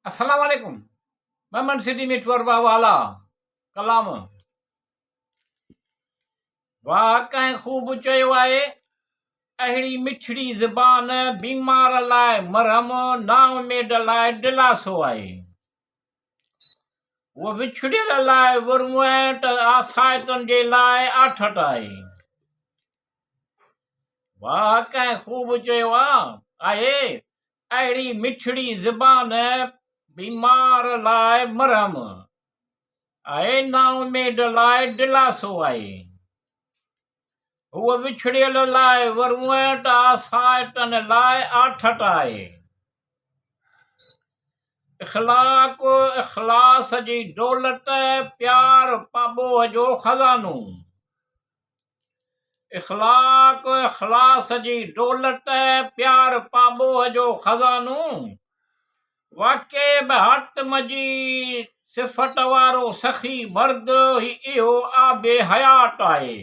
السلام عليڪم Memon city ۾ tour والا ڪلام واهه ڪنهن خوب چيو آهي اهڙي مٺڙي زبان بيمار لاء مرهم نااميد لاء دلاسو آهي هو وڇڙيل لاء ورونهن ته آسائتن جي لاء آٿت آهي واهه ڪنهن خوب چيو آهي اهڙي مٺڙي زبان بيمار لاء مرهم آهي، نااميد لاء دلاسو آهي. هوء وڇڙيل لاء ورونهٽ، آسائتن لاء آٿت آهي. اخلاق اخلاص جي دولت، پيار پاٻوهه جو خزانو. اخلاق اخلاص جي دولت، پيار پاٻوهه جو خزانو، واقعي به حاتم جي صفت وارو سخي مرد هي اهو آب حيات آهي.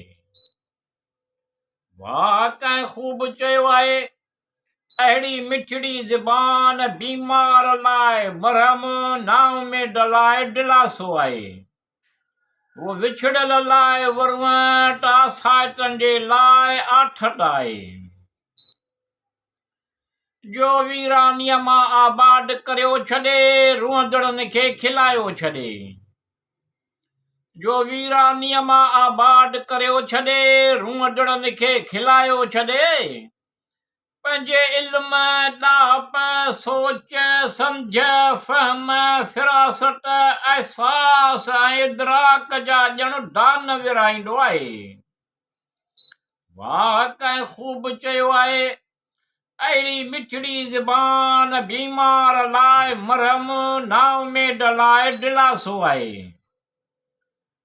واهه ڪنهن خوب چيو آهي، اهڙي مٺڙي زبان بيمار لاء مرهم، نااميد لاء دلاسو آهي. هو وڇڙيل لاء ورونهٽ، آسائتن جي لاء آٿت آهي. جو ويرانيء مان آباد ڪريو ڇڏي، روئندڙن کي کلايو ڇڏي. جو ويرانيء مان آباد ڪريو ڇڏي، روئندڙن کي کلايو ڇڏي. پنهنجي علم، ڏاهپ، سوچ، سمجهه، فهم، فراست، احساس ۽ ادراڪ جا ڄڻ دان ورهائيندو آهي. واهه ڪنهن خوب چيو آهي، اهڙي مٺڙي زبان بيمار لاء مرهم، نااميد لاء دلاسو آهي.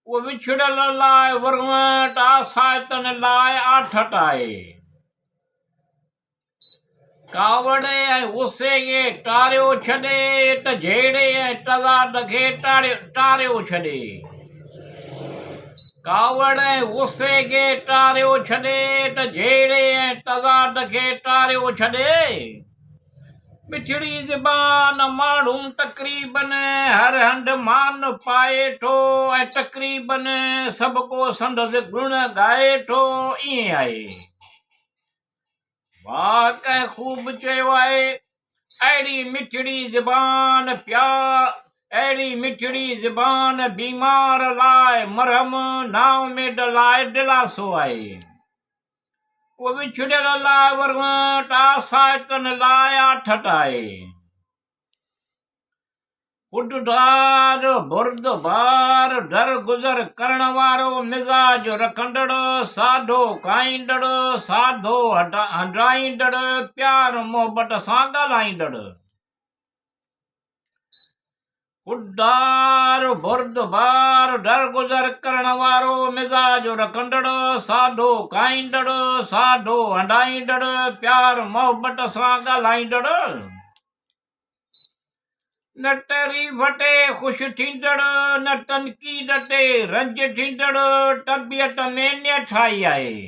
اهو وڇڙيل لاء ورونهٽ، آسائتن لاء آٿت آهي. ڪاوڙ ۽ غصي کي ٽاريو ڇڏي ته جهيڙي ۽ تضاد کي ٽاريو ڇڏي. ڪاوڙ ۽ غصي کي ٽاريو ڇڏي ته جهيڙي ۽ تضاد کي ٽاريو ڇڏي. مٺڙي زبان ماڻهو تقريبن هر هنڌ مان پائي ٿو ۽ تقريبن سڀ ڪو سندس گڻ ڳائي ٿو ائين آهي. واهه ڪنهن خوب چيو آهي اهڙي مٺڙي زبان پيار اهڙي مٺڙي زبان بيمار لاء مرهم نااميد لاء دلاسو آهي. اهو وڇڙيل لاء ورونهٽ، آسائتن لاء آٿت آهي. خوددار، بردبار، درگذر ڪرڻ وارو مزاج رکندڙ، ساڌو کائيندڙ، ساڌو هنڊائيندڙ، پيار محبت سان ڳالهائيندڙ. خوددار، بردبار، درگذر ڪرڻ وارو مزاج رکندڙ، ساڌو کائيندڙ، ساڌو هنڊائيندڙ، پيار محبت سان ڳالهائيندڙ، نه تعريف تي خوش ٿيندڙ، نه تنقيد تي رنج ٿيندڙ، طبيعت ۾ نهٺائي آهي.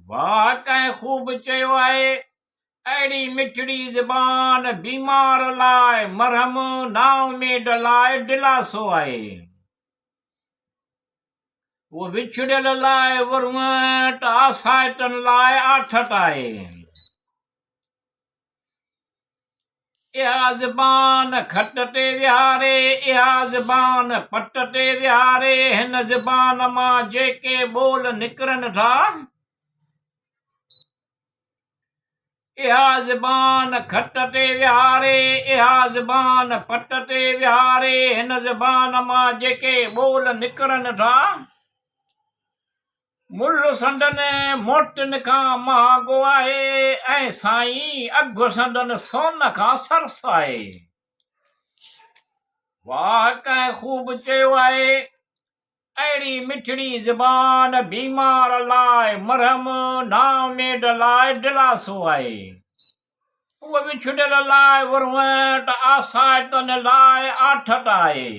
واهه ڪنهن خوب چيو آهي، اهڙي مٺڙي زبان بيمار لاء مرهم، نااميد لاء دلاسو آهي. هو وڇڙيل لاء ورونهٽ، آسائتن لاء آٿت آهي. اها زبان کٽ تي ويهاري، اها زبان پٽ تي ويهاري، هن زبان مان جيڪي ٻول نڪرن ٿا. اها زبان کٽ تي ويهاري، اها زبان پٽ تي ويهاري، هن زبان مان جيڪي ٻول نڪرن ٿا. ملهه سندن موتين کان مهانگو آهي ۽ سائين اگهه سندن سون کان سرس آهي. واهه ڪنهن خوب چيو آهي، اهڙي مٺڙي زبان بيمار لاء مرهم، نااميد لاء دلاسو آهي. اهو وڇڙيل لاء ورونهٽ، آسائتن لاء آٿت آهي.